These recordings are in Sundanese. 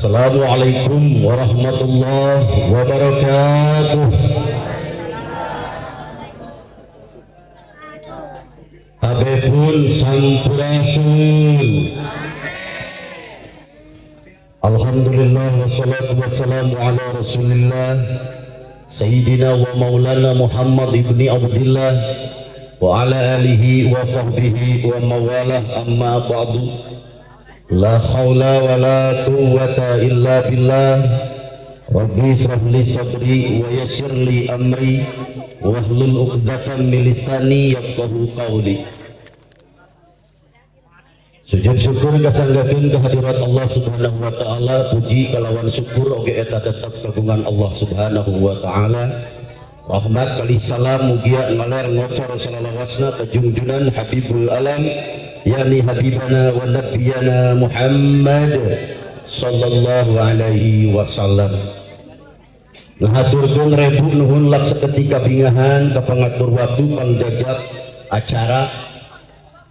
Assalamualaikum warahmatullahi wabarakatuh. Kabeh pun sampurasun. Alhamdulillah, wassalatu wassalamu ala Rasulillah Sayyidina wa Maulana Muhammad ibni Abdullah wa ala alihi wa sahbihi wa mawalah, amma ba'du. La khawla wa la quwwata illa billah. Rabbi israh li sadri wa yassir li amri wahlul 'uqdatam min lisani yafqahu qawli. Sujud syukur kasanggakeun kehadirat Allah Subhanahu wa taala, puji kalawan syukur oge eta tetep kagungan Allah Subhanahu wa taala. Rahmat kali salam mugia ngaler ngocor salalawasna ka junjunan Habibul Alam, yakni Habibana wa Nabiyana Muhammad sallallahu alaihi wasallam. Ngahaturkeun rebu nuhun lak seketika bingahan ka pangatur waktu, pangjajab acara,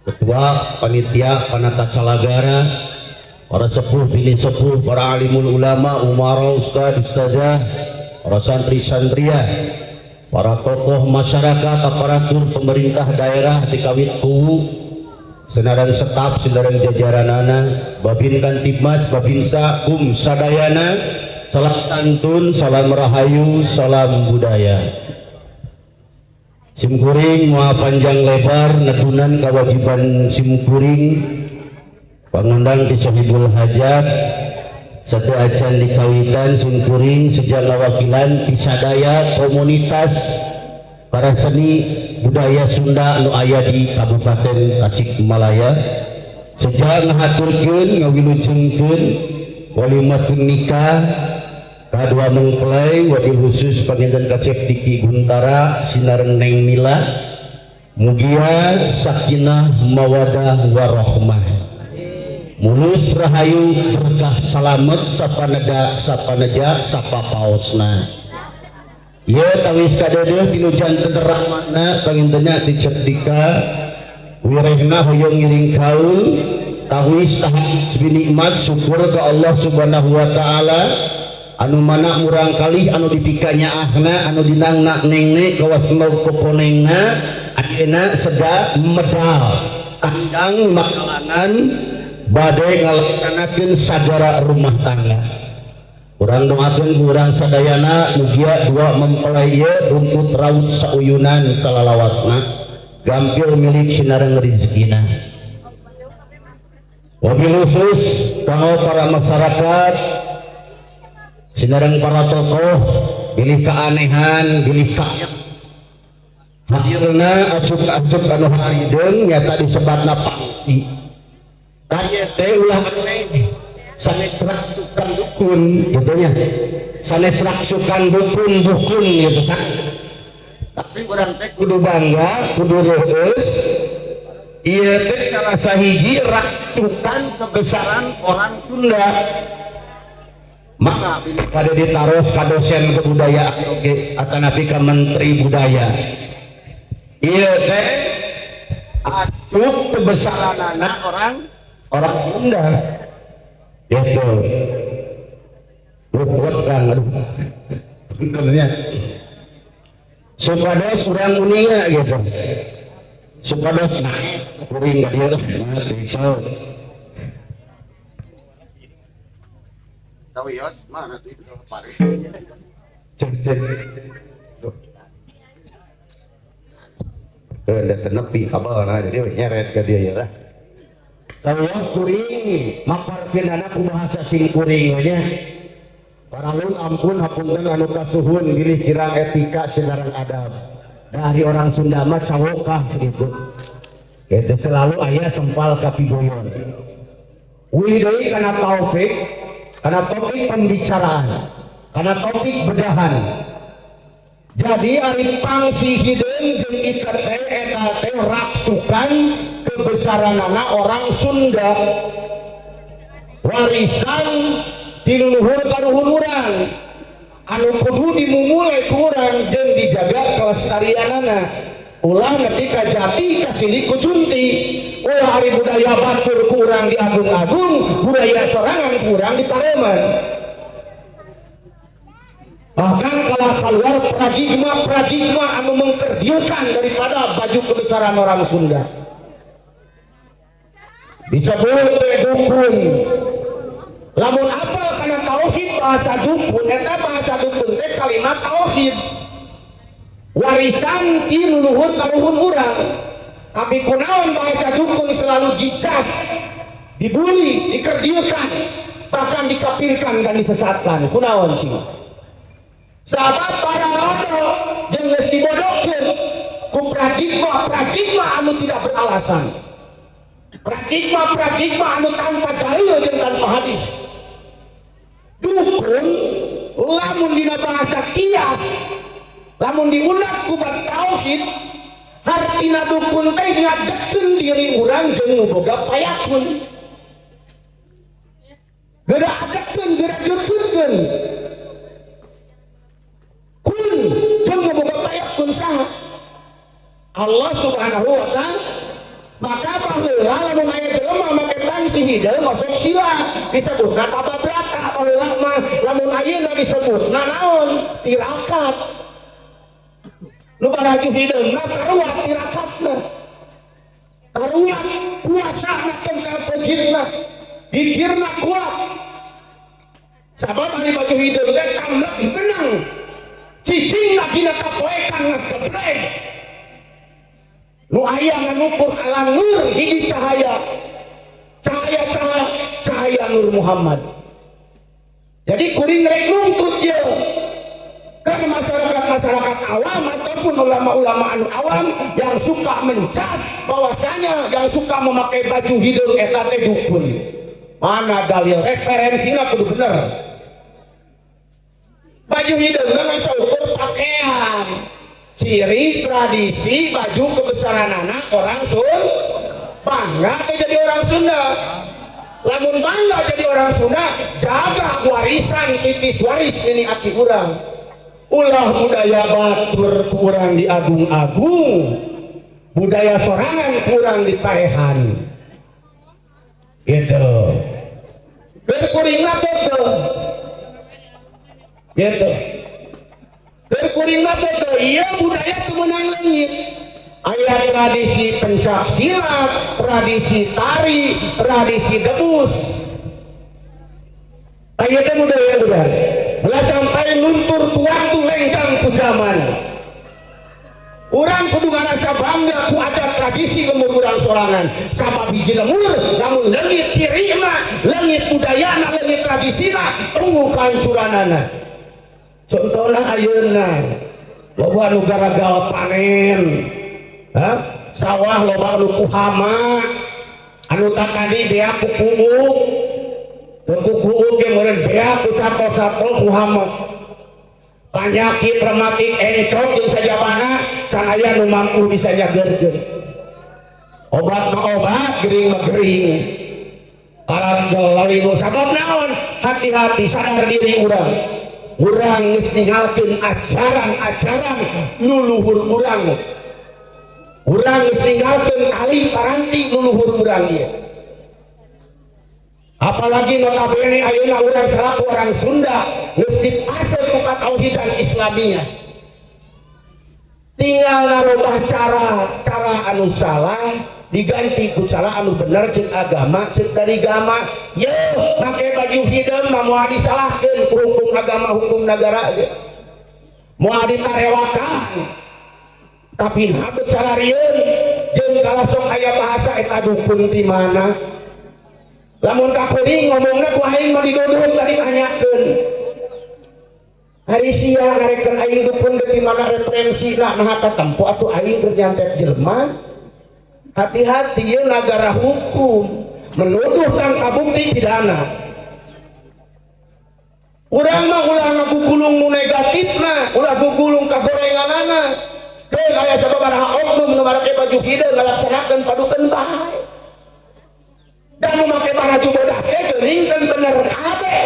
ketua panitia panata calagara, para sepuh bini sepuh, para alimul ulama, umara, ustad, ustazah, para santri santria, para tokoh masyarakat, aparatur pemerintah daerah di kawit kuwu sinareng staf sinareng jajaranana, Babin Kantibmas, Babinsa, kum sadayana, salam santun, salam rahayu, salam budaya. Simkuring moal panjang lebar nedunan kewajiban simkuring pangundang ti Sohibul Hajat satu acan dikawitan. Simkuring sejak ngawakilan ti sadaya komunitas para seni budaya Sunda anu aya di Kabupaten Tasikmalaya, sejak ngahaturkeun ngawilujengkeun walimatun nikah kadua mempelai, wabil khusus panginten Kacep Diki Guntara sinareng Neng Mila, mugia sakinah mawadah warahmah, mulus rahayu, berkah, salamet sapaneda sapaneja sapapaosna. Ieu tawis kadeudeuh tinu janten rahmatna pangintennya ti Cep Dika wirehna hoyong ngiring kaul tawis tahap nikmat syukur ke Allah Subhanahu wa taala, anu mana murang kali anu dipikanya ahna, anu dinangna nengne kawas kokonengna, ayeuna seda medal tandang makanan bade ngalaksanakeun sagara rumah tangga. Urang doakeun ku urang sadayana mugia dua mempelai ieu runtut raut sauyunan salalawasna, gampil milik sinareng rezekina. Wabil khusus kanggo para masyarakat sinareng para tokoh, bilih keanehan, bilih ka hadirna acuk-acuk anu harideung nyata disebatna pangsi tanya teh. Ulah aneh, sanes raksukan dukun gitu nya, sanes raksukan dukun dukun gitu kan, tapi urang teh kudu bangga, kudu reueus. Ieu teh salah sahiji raksukan kebesaran orang Sunda. Maka pada ditaros ka dosen kebudayaan oge atanapi ka menteri budaya, ieu teh acuk kebesaran anak orang orang Sunda itu. Kuat Kang, aduh, benernya supados urang uninga gitu, supados nah kuring ka dieu nah so. Sawios, mana tuh itu pare. Cek cek. Duh. Eh, da nepi kabarna jadi we nyeret ka dia ya lah. Sawios kuring maparkeun anak ku bahasa sing kuring we nya. Paralun ampun hapunten anu kasuhun bilih kirang etika sinareng adab. Dari orang Sunda mah cawokah gitu. Gitu selalu aya sempal kapigoyon. Wih deui kana taufik, kana topik pembicaraan, kana topik bedahan. Jadi ari pangsi hideung jeung iket teh eta teh raksukan kebesaranana orang Sunda, warisan ti leluhur karuhun urang anu kudu dimumule ku urang jeung dijaga kelestarianana. Ulah nepi ka jati kasilih ku junti. Ulah ari budaya batur ku urang diagung-agung, budaya sorangan ku urang dipareuman. Bahkan kalau keluar paradigma-paradigma anu mengkerdilkan daripada baju kebesaran orang Sunda, disebut teh dukun. Lamun apa karena tauhid, bahasa dukun eta, bahasa dukun teh kalimat tauhid warisan ti leluhur karuhun urang. Tapi kunaon bahasa dukun selalu dicas, dibully, dikerdilkan, bahkan dikapirkan dan disesatkan? Kunaon cing? Sabab para rodo jeung geus dibodohkeun ku paradigma-paradigma anu tidak beralasan, paradigma-paradigma anu tanpa dalil jeung tanpa hadis. Dukun lamun dina bahasa kias, lamun diunak ku bab tauhid, hartina dukun teh ngadegkeun diri urang jeung nu boga payakun. Geura adegkeun, geura deketkeun kun jeung nu boga payakun saha? Allah Subhanahu wa Ta'ala. Maka baheula lamun aya jelema make tangsi hideung masuk sila, disebutna tababrata baheula mah. Lamun ayeuna disebutna naon? Tirakat. Nu baraju hideungna karuat tirakatna, karuat puasana, kental pejitna, pikirna kuat. Sabab ari baju hideung teh tamlek benang, cicing lagi kapoekan ngegeblek. Nu aya nganukur ala nur hiji cahaya, cahaya, cahaya, cahaya Nur Muhammad. Jadi kuring rek nuntut ye ke masyarakat-masyarakat awam ataupun ulama-ulama anu awam yang suka mencas bahwasanya yang suka memakai baju hideung eta teh dukun. Mana dalil referensinya? Kudu bener. Baju hideung ngan saukur pakaian, ciri tradisi baju kebesaran anak orang Sunda. Bangga teh jadi orang Sunda. Lamun bangga jadi orang Sunda, jaga warisan titis waris ini aki urang. Ulah budaya batur kurang diagung-agung, budaya sorangan kurang dipaehan gitu. Keur kuring mah gitu gitu. Keur kuring mah gitu. Iya, budaya teu meunang leungit. Aya tradisi pencak silat, tradisi tari, tradisi debus. Aya teh budaya urang belah sampai luntur ku waktu, lenggang ku zaman. Urang kudu ngarasa bangga ku adat tradisi lembur urang sorangan. Sabab hiji lembur lamun leungit cirina, leungit budayana, leungit tradisina, tunggu kehancuranana. Contohna ayeuna loba anu garagal panen. Hah? Sawah loba anu ku hama, anu tadi beak ku kuuk. Teu ku kuuk ge meureun beak ku sato-sato ku hama, penyakit rematik, encok jeung sajabana. Can aya nu mampu bisa nyageurkeun. Obat mah obat, gering mah gering, pararenggal. Sabab naon? Hati-hati, sadar diri urang. Urang geus ninggalkeun ajaran-ajaran luluhur urang. Urang geus ninggalkeun tali paranti luluhur urang ieu. Apalagi notabene ayeuna urang selaku orang Sunda geus dipase ku katauhidan Islamiyah, tinggal ngarubah cara. Cara anu salah diganti ku cara anu bener, cek agama, cek dari agama. Ye make baju hideung mah moal disalahkeun ku hukum agama, hukum negara ge moal ditarewakan. Tapi habet sararieun jeung kalah sok aya bahasa eta dukun ti mana. Lamun ka kuring ngomongna ku aing mah diduduk tadi tanyakeun. Hari sia ngarekeun aing dukun di mana referensi? Nah, katempo atuh aing keur nyantet jelema? Hati-hati ya, negara hukum, menuduh tanpa bukti pidana. Urang mah ulah ngagugulung nu negatifna, ulah gugulung kagorenganana. Keun aya sababaraha oknum nu make baju hideung ngalaksanakeun padukeun bae. Dan nu make baju bodas teh geuning, bener kabeh.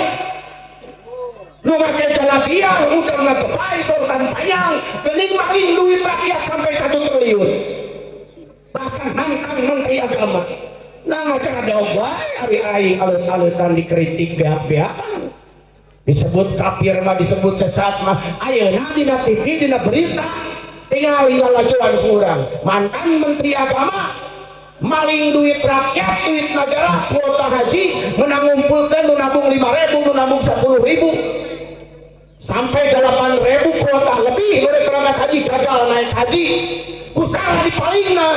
Nu make. Arabia udah ngegepai Sultan Payang gening maling duit rakyat sampai 1 triliun, bahkan mantan menteri agama. Nah, ngacara dawag wae ari aing alut-alutan dikritik, beak-beakan, disebut kafir mah, disebut sesat mah. Ayeuna dina TV, dina berita tinggal lalajuan kurang mantan menteri agama maling duit rakyat, duit negara, kuota haji, menang ngumpulkan nu nabung 5 ribu, nu nabung 10 ribu sampai 8 ribu kuota lebih oleh berangkat haji, gagal naik haji ku salah dipalingna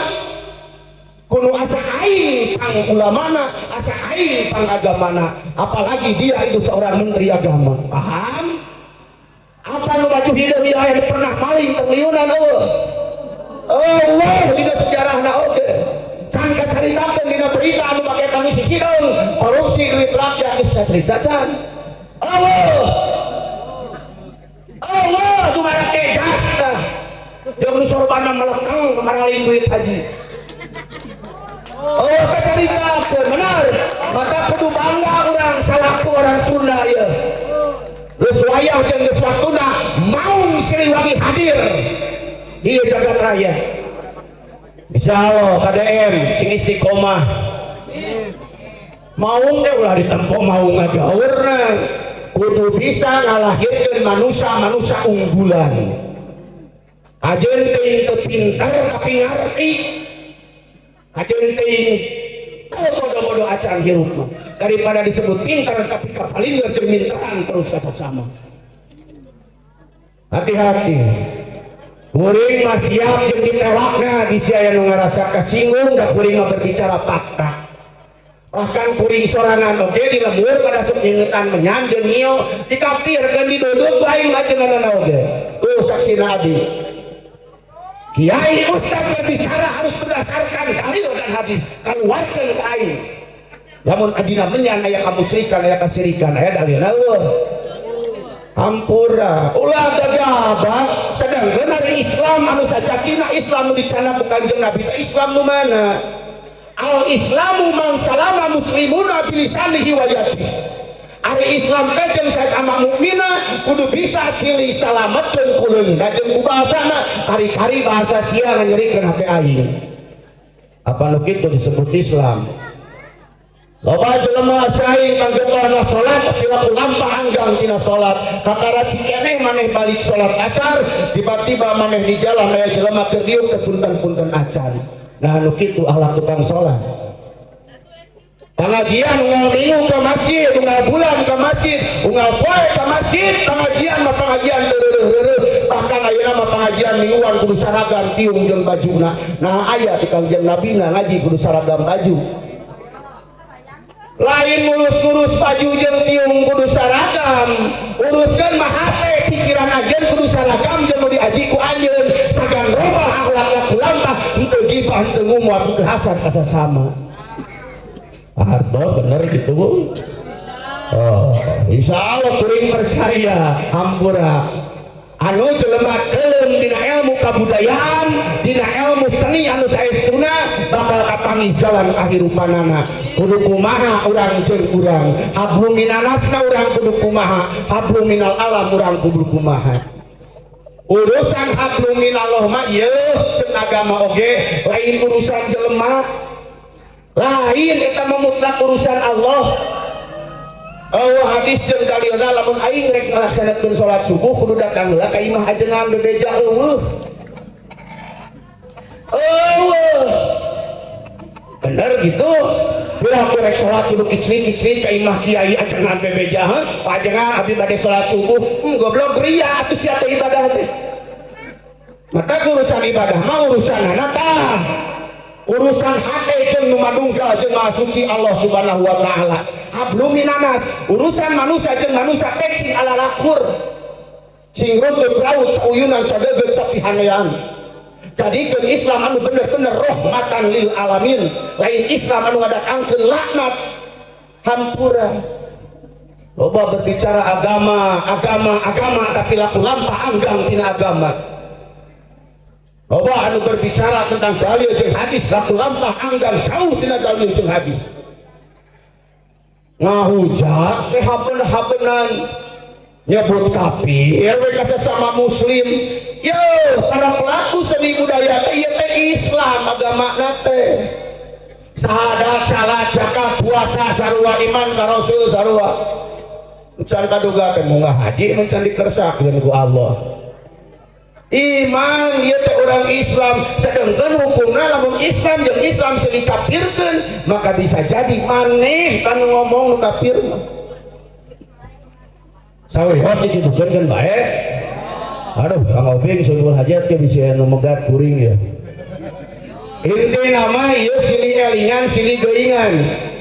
kuno. Asa aing pang ulamana, asa aing pang agamana, apalagi dia itu seorang menteri agama. Paham apa nu baju hideung ieu aya pernah maling triliunan? Eueuh, Allah dina sejarahna oge can kacaritakeun dina berita anu make tangisi hideung korupsi duit rakyat geus cacarita can. Allah Allah kumaha kegas tah jeung nu sorbanna melekeng maraling duit haji. Oh, kacaritakeun benar. Maka kudu bangga urang salaku orang Sunda ieu. Geus wayah jeung geus waktuna Maung Siliwangi hadir di jagat raya. Insya Allah KDM sing istiqomah. Maung teh ulah ditempo maung ngagaurna. Kudu bisa ngalahirkeun manusia-manusia unggulan. Ajeun teuing teu pinter tapi ngarti. Ajeun teuing bodoh-bodoh acan hirup mah daripada disebut pintar tapi kapalingga jeung minteran terus ka sasama. Hati-hati, kuring mah siap jeung ditewakna bisi aya nu ngarasa kasinggung, da kuring mah berbicara fakta. Bahkan kuring sorangan oge di lembur pada sok nyingetan menyan jeung ngio, dikapirkeun, diduduk ku aing ajenganana oge. Tuh saksina abdi. Kiai Ustaz berbicara harus berdasarkan dalil dan hadis. Keluarkan ke aing. Lamun adina menyan aya kamusyrikan, aya kasirikan, aya dalilna eueuh? Hampura, ulah gagabah. Sedangkan hari Islam anu sajakina, Islam nu dicandak ku Kanjeng Nabi teh Islam nu mana? Al Islamu man salama muslimuna bilisanihi wa yadihi. Ari Islam teh jeung sasama mukmina kudu bisa silih salametkeun ku leungeunna jeung ku bahasana. Kari-kari bahasa sia nganyerikeun hate aing. Apa nu kitu disebut Islam? Loba jelema saing manggetona salat tapi laku lampah anggang tina salat. Kakara cikeneh maneh balik salat asar, tiba-tiba maneh di jalan aya jelema keur diuk teu punten-punten acan. Nah, nu kitu akhlak tukang salat. Pengajian unggal minggu ke masjid, unggal bulan ke masjid, unggal poe ke masjid, pengajian mah pengajian reureuh-reureuh. Bahkan ayeuna mah pengajian mingguan kudu seragam tiung jeung bajuna. Nah, aya di Kangjeng Nabi na ngaji kudu seragam baju. Lain ngurus-ngurus baju jeung tiung kudu seragam, uruskan mah hate pikiran ajen kudu seragam jeung nu diaji ku anjeun sagan robah akhlak laku lampah henteu gibah, henteu ngumot, henteu hasad ka sasama. Harto bener gitu, Bu? Oh, insya Allah kuring percaya. Hampura, anu jelema teuleum dina ilmu kabudayaan, dina ilmu seni anu saestuna bakal kapanggih jalan kahirupanana. Kudu kumaha urang jeung urang, hablum minannasna urang kudu kumaha, hablum minal alam urang kudu kumaha. Urusan hablum minallah mah ieu ceuk agama oge lain urusan jelema, lain, eta mah mutlak urusan Allah. Oh, hadis jeung dalilna. Lamun aing rek ngalaksanakeun salat subuh kudu datang heula ka imah ajengan, bebeja eueuh. Eueuh. Bener gitu. Bila aku rek salat kudu kicri-kicri ka imah kiai ajengan, bebeja, ha? Ajengan, abdi bade salat subuh. Goblok, ria atuh sia teh ibadah teh. Maka urusan ibadah mah urusan tah. Urusan hate jeung nu madungkal jeung Maha Suci Allah Subhanahu wa taala. Hablum minannas, urusan manusia jeung manusia tek sing ala lakur. Sing runtut raut sauyunan sagegeut sapihanean. Jadikeun Islam anu bener-bener rahmatan lil alamin, lain Islam anu ngadatangkeun laknat. Hampura. Loba berbicara agama, agama, agama, tapi laku lampah anggang tina agama. Loba anu berbicara tentang dalil jeung hadis, laku lampah anggang jauh tina dalil jeung hadis. Ngahujat teh hapen-hapenan. Nyebut kafir we ka sesama muslim. Yo, para pelaku seni budaya teh ieu teh Islam agama teh. Sahadat, salat, zakat, puasa sarua, iman ka Rasul sarua. Can kaduga teh munggah haji mun can dikersakeun ku Allah. Iman ieu teh orang Islam, sedengkeun hukumna lamun Islam jeung Islam silih kafirkeun, maka bisa jadi maneh kan ngomong nu kafir mah. Sawios dituduhkeun kan bae. Aduh, Kang Obing Sohibul Hajat ke bisa anu megat kuring ya. Inti nama ieu silih elingan silih geuingan.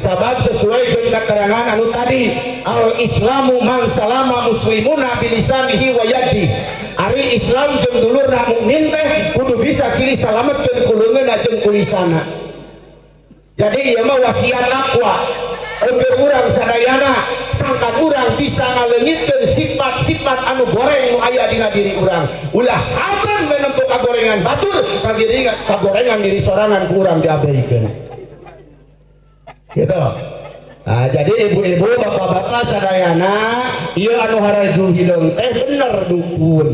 Sabab sesuai jeung keterangan anu tadi, al islamu man salama muslimuna bilisanihi wa yadihi. Ari Islam jeung dulurna mukmin teh kudu bisa silih salametkeun ku leungeunna jeung ku lisana. Jadi ieu mah wasiat takwa. Agar urang sadayana sangkan urang bisa ngaleungitkeun sifat-sifat anu goreng nu aya dina diri urang. Ulah habeun menempuh kagorengan batur, kagorengan diri sorangan ku urang diabeikeun. Gitu. Nah, jadi ibu-ibu, bapak-bapak sadayana, ieu anu haraju hideung teh bener dukun.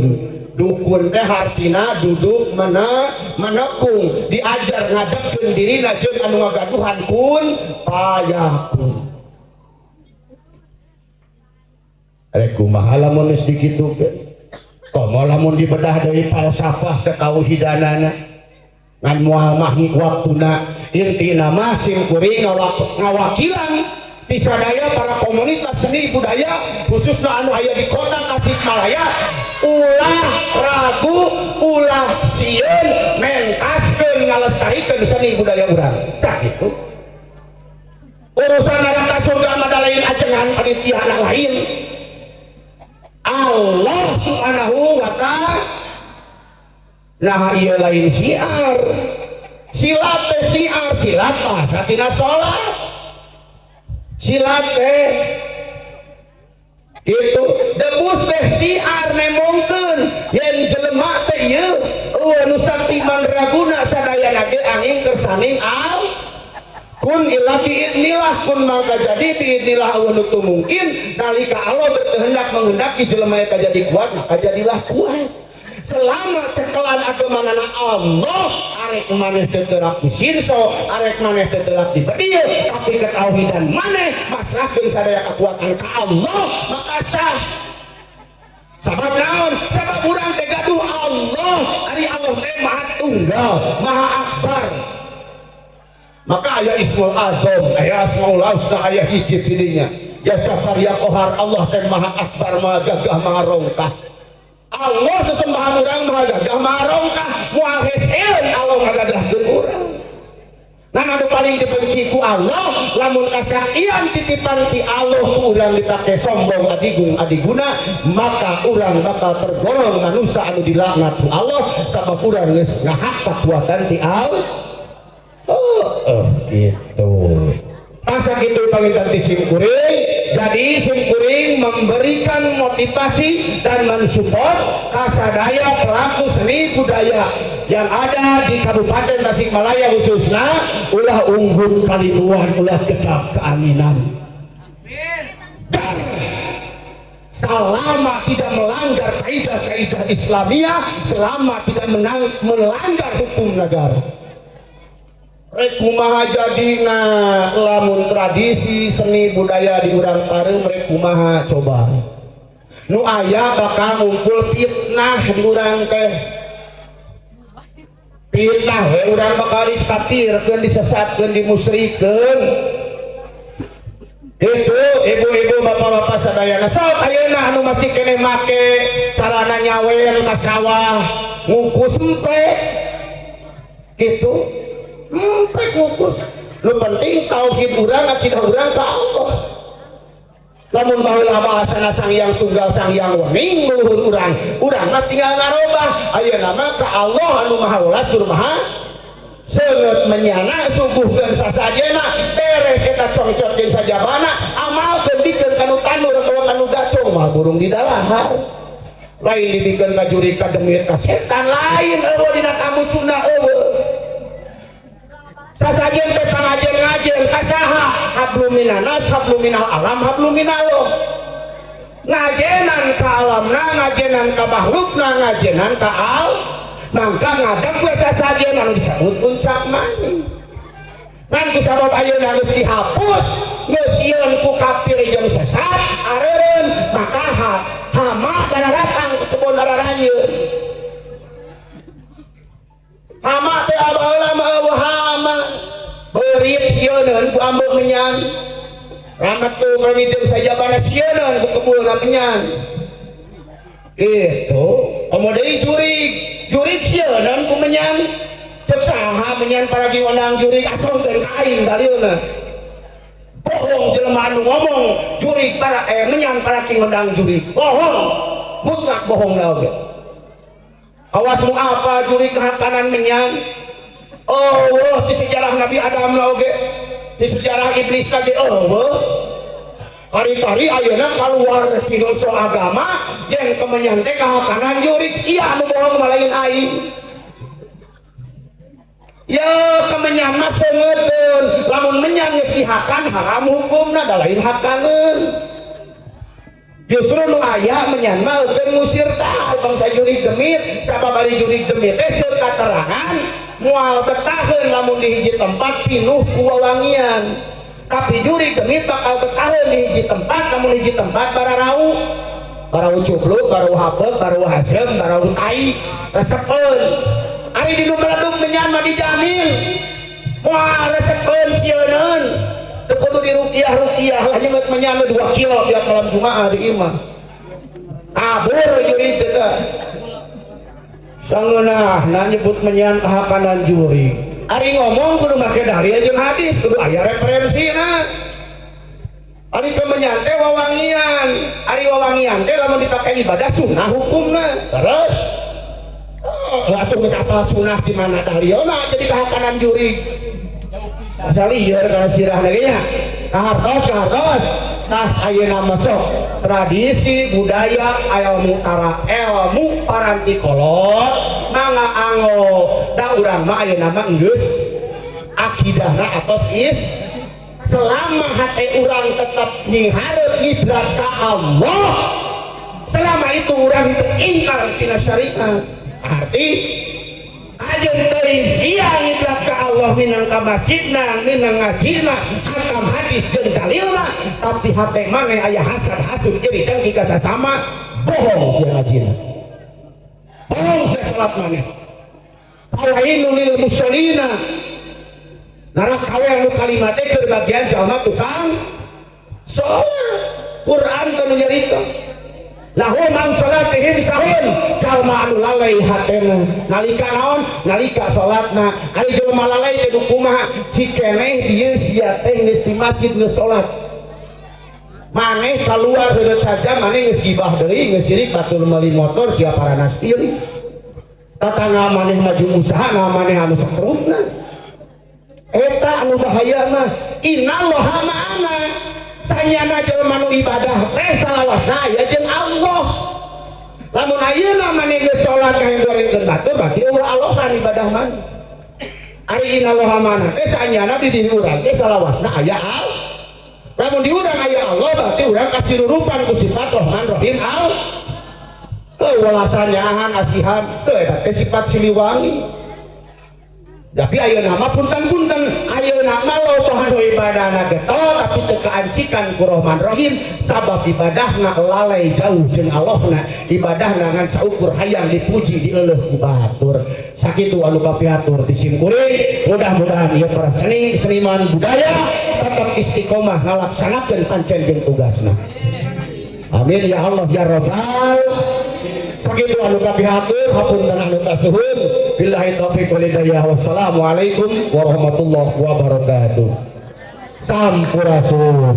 Dukun teh hartina duduk mana menekung, diajar ngadepkeun dirina jeung anu ngagaduhan kun payakun. Rek kumaha lamun geus dikitukeun? Komo lamun dibedah deui falsafah ketauhidanana. Ngan moal mah waktuna, intina mah sim kuring ngawakilan disadaya para komunitas seni budaya khususnya anu aya di kota Tasikmalaya, ulah ragu ulah sieun mentaskeun ngalestarikeun seni budaya urang. Sakitu urusan neraka surga mah da lain ajengan panitia lain. Allah Subhanahu wa ta'ala. Nah ieu lain syiar, silat teh syiar, silat bahasa tina salat, silat teh gitu, debus teh syiar nemongkeun yen jelema teh ieu eueuh nu sakti mandraguna sadayana ge angin kersaning al kun illa biidnillah, kun maka jadi biidnillah eueuh nu teu mungkin nalika Allah berkehendak menghendaki jelema eta jadi kuat maka jadilah kuat. Selama cekelan agemanana Allah, arek maneh teu teurak di sinso, arek maneh teu teurak di bedieu, tapi ketauhidan maneh masrahkeun sadaya kekuatan ka Allah, maka sah. Sabab naon? Sabab urang teh gaduh Allah, ari Allah teh Maha Tunggal, Maha Akbar. Maka aya Ismul Azam, aya Asmaul Husna, aya hiji didinya. Ya Jafar ya Qahar, Allah teh Maha Akbar, Maha Gagah, Maha Rongkah. Allah sesembahan urang maha gagah maha rongkah, moal heseun Allah ngagagahkeun urang. Nah anu paling dibenci ku Allah lamun kasaktian titipan ti Allah ku urang dipake sombong adigung adiguna, maka urang bakal tergolong manusia anu dilaknat ku Allah sabab urang geus ngahak kakuatan ti Allah. Oh, gitu. Masa kitu panginten ti simkuring. Jadi simkuring memberikan motivasi dan mensupport kasadaya pelaku seni budaya yang ada di Kabupaten Tasikmalaya khususnya, ulah unggut kalimuan, ulah gedap keanginan. Dan selama tidak melanggar kaidah-kaidah Islamiyah, selama tidak melanggar hukum negara. Rek kumaha jadina lamun tradisi seni budaya di urang pareum rek kumaha coba. Nu aya bakal ngumpul fitnah di urang teh. Fitnah we urang bakal dikafirkeun, disesatkeun, dimusyrikeun. Itu ibu-ibu bapak-bapak sadayana sok ayeuna anu masih keneh make carana nyawen ka sawah ngukus empe. Gitu. Empek ngukus. Nu penting tauhid urang, akidah urang ka Allah. Lamun baheula bahasana Sang Hyang Tunggal, Sang Hyang Wening luhur urang, urang mah tinggal ngarobah. Ayeuna mah ka Allah anu Maha Welas tur Maha Seungeut menyana suguhkeun sasajena beres eta congcot jeung sajabana amalkeun dikeun kanu tanur atawa kanu gacong mah burung di dalahar. Lain dibikeun ka juri ka demit ka setan lain eueuh dina kamus Sunda eueuh. Sasajen teh pangajen ngajen ka saha hablum minanas hablum minal alam hablum minallah. Ngajenan ka alamna, ngajenan ka makhlukna, ngajenan ka al, mangka ngadeg we sasajen anu disebut puncak maning. Ngan ku sabab ayeuna geus dihapus, geus sieun ku kafir jeung sesat, areureun, maka hama daratang ke kebon araranjeun. Hama teh abaheula mah eueuh hama. Beurit sieuneun ku ambeu menyan. Ramet tuh ngalengit jeung sajabana sieuneun ku kebulna menyan. Gitu. Komo deui jurig, jurig sieuneun ku menyan. Cek saha menyan paragi ngondang jurig asongkeun ka aing dalilna. Bohong jelema anu ngomong jurig para menyan paragi ngondang jurig. Bohong. Mutlak bohong na oge. Awas mu apa jurig kanan menyan. Oh, di sejarah Nabi Adam na oge. Di sejarah iblis lagi oh. Hari-hari ayeuna keluar tinoso agama yang kemenyan teh kanan jurig sia anu bohong malain aing. Ya kemenyan mah seungeutkeun, lamun menyan geus dihakan haram hukumna da lain hakaneun. Justru nu aya menyan mah keur ngusir tah bangsa jurig demit, sabab ari jurig demit teh ceuk katerangan moal betaheun lamun di hiji tempat pinuh ku wawangian. Tapi jurig demit bakal betaheun di hiji tempat lamun hiji tempat bararau. Barau cupluk, barau hapeuk, barau haseum, barau tai, resepeun. Ari di nu meleduk menyan mah dijamin moal resepeun sieuneun. Teu kudu diruqyah-ruqyah lah nyeungeut menyan 2 kilo tiap malam Jumaah di imah. Kabur jurig teh teh. Sangeunahna nyebut menyan kahakanan jurig. Ari ngomong kudu make dalil jeung hadis, kudu aya referensina. Ari kemenyan teh wawangian. Ari wawangian teh lamun dipake ibadah sunah hukumna. Terus oh, atuh geus apal sunah di mana dalilna jadi kahakanan jurig. Asal lieur kana sirah lagi nya. Kahartos kahartos. Tah ayeuna mah sok tradisi budaya ilmu tara ilmu paranti kolot mangga anggo da urang mah ayeuna mah geus akidahna atos is selama hate urang tetap nyinghareup ngiblat ka Allah, selama itu urang teu ingkar tina syariat. Arti ajeun teuing sia ngiblat ka Allah minangka masjidna, minang ngajina, khatam hadis jeung dalilna, tapi hate maneh aya hasad hasud jadi dengki ka sasama, bohong sia ngajina, bohong sia salat maneh. Fawailul lil musallina, neraka we anu kalimat teh keur bagian jalma tukang salat. Quran teh nu nyarita lahum an salatihim sahun, jalma anu lalai hatena nalika naon, nalika salatna. Ari jelema lalai teh kumaha? Cikeneh ieu sia teh geus di masjid geus salat, maneh kaluar heureut saja maneh geus gibah deui, geus sirik batur meuli motor sia paranas tiris, tatangga maneh maju usaha na maneh anu sakrupna. Eta anu bahaya mah innallaha ma'ana, sanyana jelema nu ibadah teh salawasna aya jeung Allah. Lamun ayeuna maneh geus salat kahendorengkeun batur berarti eueuh alohan ibadah maneh. Ari innallaha ma'ana teh sanyana di diri urang teh salawasna aya Allah. Lamun di urang aya Allah berarti urang kasirurupan ku sifat Rahman Rahim al. Heuh welasan nyaahan asihan teu eta teh sifat Siliwangi. Tapi ayeuna mah punten-punten, ayeuna mah loba nu ibadahna getol tapi teu kaancikan ku Rahman Rahim, sabab ibadahna lalai jauh jeung Allahna, ibadahna ngan saukur hayang dipuji dieuleuh ku batur. Sakitu anu kapihatur disimkuring, mudah-mudahan ieu para seni seniman budaya tetap istiqomah ngalaksanakeun pancen jeung tugasna. Amin ya Allah ya Rabbal. Sakitu anu kapihatur, hapunten anu kasuhun. Billahi taufiq wal hidayah. Wassalamualaikum warahmatullahi wabarakatuh. Sampurasun.